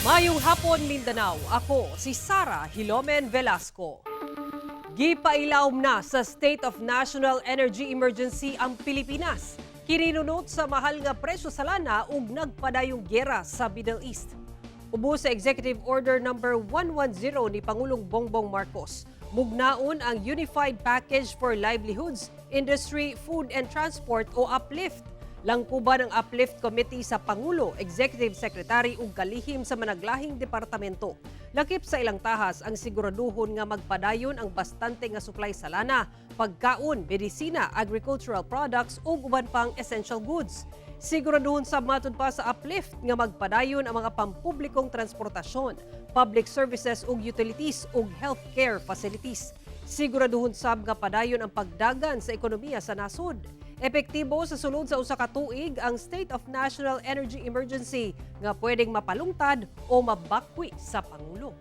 Mayong hapon, Mindanao. Ako si Sara Hilomen Velasco. Gipailawom na sa State of National Energy Emergency ang Pilipinas. Kini nunot sa mahal nga presyo sa lana ug nagpadayong gera sa Middle East. Ubos sa Executive Order number 110 ni Pangulong Bongbong Marcos, mugnaon ang Unified Package for Livelihoods, Industry, Food and Transport o UPLIFT. Langkuban ang Uplift Committee sa Pangulo, Executive Secretary ug kalihim sa managlahing departamento. Lakip sa ilang tahas ang siguraduhon nga magpadayon ang bastante nga supply sa lana, pagkaon, medisina, agricultural products ug uban pang essential goods. Siguraduhon sa matud pa sa Uplift nga magpadayon ang mga pampublikong transportasyon, public services ug utilities ug healthcare facilities. Siguraduhon sab nga padayon ang pagdagan sa ekonomiya sa nasod. Epektibo sa sulod sa 1 ka tuig ang State of National Energy Emergency nga pwedeng mapalungtad o mabakwi sa Pangulo.